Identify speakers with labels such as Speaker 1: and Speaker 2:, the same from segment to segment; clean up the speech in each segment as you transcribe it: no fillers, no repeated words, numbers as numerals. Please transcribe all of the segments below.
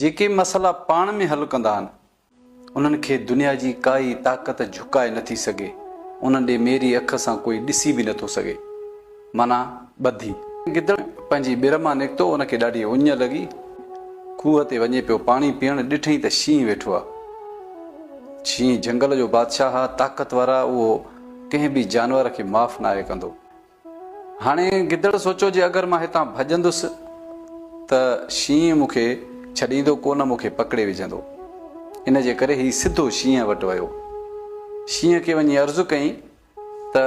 Speaker 1: جيڪي مسئلا پاڻ ۾ حل ڪندا آهن، انهن کي دنيا جي ڪائي طاقت جهڪائي نٿي سگهي، انهن ڏي ميري اک سان ڪوئي ڏسي به نٿو سگهي. معنيٰ ٻڌي. گدڙ پنهنجي ٻر مان نڪتو، ان کي ڏاڍي اڃ لڳي. کوهه تي وڃي پيو پاڻي پيئڻ، ڏٺئين ته شينهن ويٺو آهي. شينهن جهنگل جو بادشاهه آهي، طاقتور آهي، اهو ڪنهن به جانور کي معاف ناهي ڪندو. هاڻي گدڙ سوچيو جي اگر مان هتان ڀڄندس ته شينهن مون کي ڇڏيندو ڪونه مون کي پڪڙي وجهندو. ان جي ڪري هي سڌو شينهن وٽ ويو. شينهن کي وڃي عرض ڪيائين ته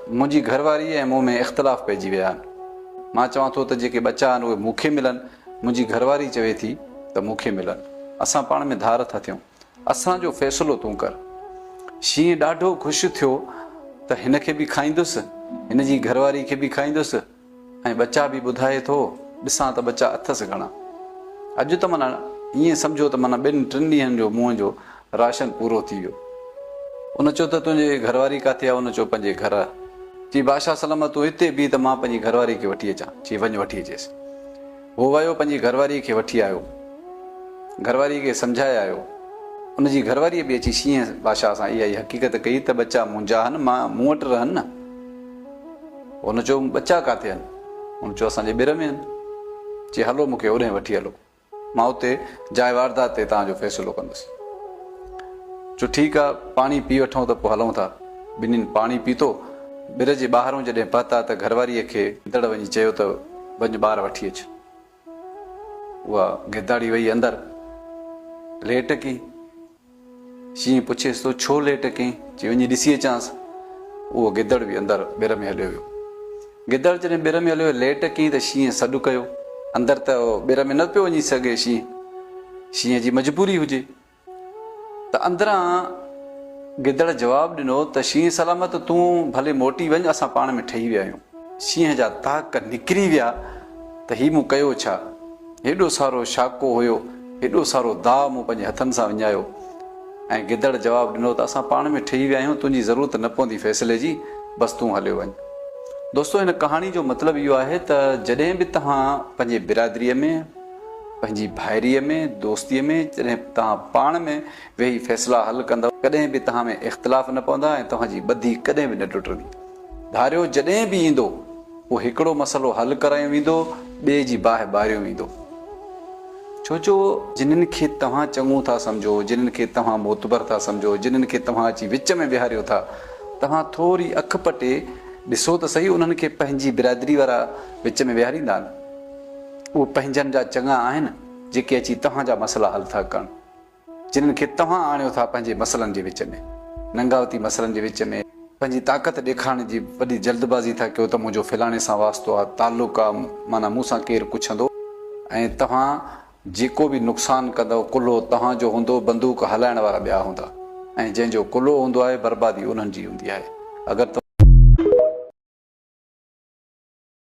Speaker 1: منهنجي گهرواري ۽ مون ۾ اختلاف پئجي ويا آهن. مان چوان ٿو ته جيڪي ٻچا آهن اهي مون کي ملن، منهنجي گهرواري چوي ٿي ته مون کي ملن. اسان پاڻ ۾ ڌار ٿا ٿيون. اسان جو فيصلو تون ڪر. شينهن ڏاڍو خوش ٿيو ته هن کي به کائيندس، هن جي گهرواري کي به کائيندس ۽ ٻچا به ٻڌائي ٿو، ڏسان ته ٻچا اٿس گهڻا. اڄ ته معنيٰ ائين سمجهو ته معنيٰ ٻن ٽن ڏينهن جو منهن جو راشن پورو ٿي ويو. ان چيو ته تنهنجي گهرواري ڪاٿي آهي؟ ان چيو پنهنجي گهر. چي بادشاهه سلامت تون هتي بيهه ته مان پنهنجي گهرواري کي وٺي اچان. چي وڃ وٺي اچيس. هو ويو پنهنجي گهرواريء کي وٺي آيو. گهرواريء کي سمجهائي آيو. ان جي گهرواريء به اچي شينهن بادشاهه سان اها ئي حقيقت ڪئي ته ٻچا منهنجا آهن، مان مون وٽ رهن نه. هن چيو ٻچا ڪاٿي آهن؟ هن چيو اسان جي ٻر ۾ آهن. چي هلو مون کي اوڏهين وٺي هلو. مان اتي جاء واردات تي توهان جو فيصلو ڪندس. چيو ٺيڪ آ، پاڻي پي وٺون ته پوء هلون ٿا. ٻنهين پاڻي پيتو. ٻر جي ٻاهرئون جڏهن پهتا ته گهرواريء کي گدڙ وڃي چيو ته وڃ ٻار وٺي اچ. اها گداڙي وئي اندر. ليٽ ڪئين. شينهن پڇيس ٿو ڇو ليٽ ڪئين؟ چي وڃي ڏسي اچانس. اهو گدڙ به اندر ٻر ۾ هليو ويو. گدڙ جڏهن ٻر ۾ هليو ويو ليٽ ڪئين ته شينهن سڏ ڪيو. اندر ته ٻر ۾ نه پيو وڃي سگهي شينهن. شينهن جي مجبوري هجي. ته اندران گدڙ جواب ڏنو ته شينهن سلامت تون ڀلي موٽي وڃ اسان پاڻ ۾ ٺهي ويا آهيون. شينهن جا تاڪ نڪري ويا ته هي مون ڪيو ڇا؟ هيڏو سارو شاڪو هيو، هيڏو سارو داء مون پنهنجي هٿن سان وڃايو. ۽ گدڙ جواب ڏنو ته اسان پاڻ ۾ ٺهي ويا آهيون تنهنجي ضرورت نه پوندي فيصلي جي بس تون هليو وڃ. دوستو هن ڪهاڻي جو مطلب اهو آهي ته جڏهن به توهان پنهنجي برادريء ۾، پنهنجي ڀائريء ۾، دوستيء ۾ جڏهن توهان پاڻ ۾ ويهي فيصلا حل ڪندؤ، ڪڏهن به توهان ۾ اختلاف نه پوندا ۽ توهان جي ٻڌي ڪڏهن به نه ٽٽندي. ڌاريو جڏهن به ايندو، اهو هڪڙو مسئلو حل ڪرايو ويندو، ٻئي جي باهه ٻاريو ويندو. ڇو جو جنھن کي توهان چڱو ٿا سمجهو، جنھن کي توهان معتبر ٿا سمجهو، جنھن کي توهان اچي وچ ۾ ويهاريو ٿا، توهان ٿوري اک پٽي ڏسو ته سهي انهن کي پنهنجي برادري وارا وچ ۾ ويهاريندا نه. اهي پنهنجن جا چڱا آهن، جيڪي اچي توهان جا مسئلا حل ٿا ڪن. جنھن کي توهان آڻيو ٿا پنهنجي مسئلن جي وچ ۾، ننگاوتي مسئلن جي وچ ۾، پنهنجي طاقت ڏيکارڻ جي وڏي جلدبازي ٿا ڪيو ته منهنجو فلاڻي سان واسطو آ، تعلق آ، معنيٰ مون سان ڪير ڪڇندو ۽ توهان جيڪو به نقصان ڪندؤ ڪلهو توهان جو هوندو، بندوق هلائڻ وارا ٻيا هوندا ۽ جنهن جو ڪلهو هوندو آهي بربادي انهن جي هوندي آهي. اگر.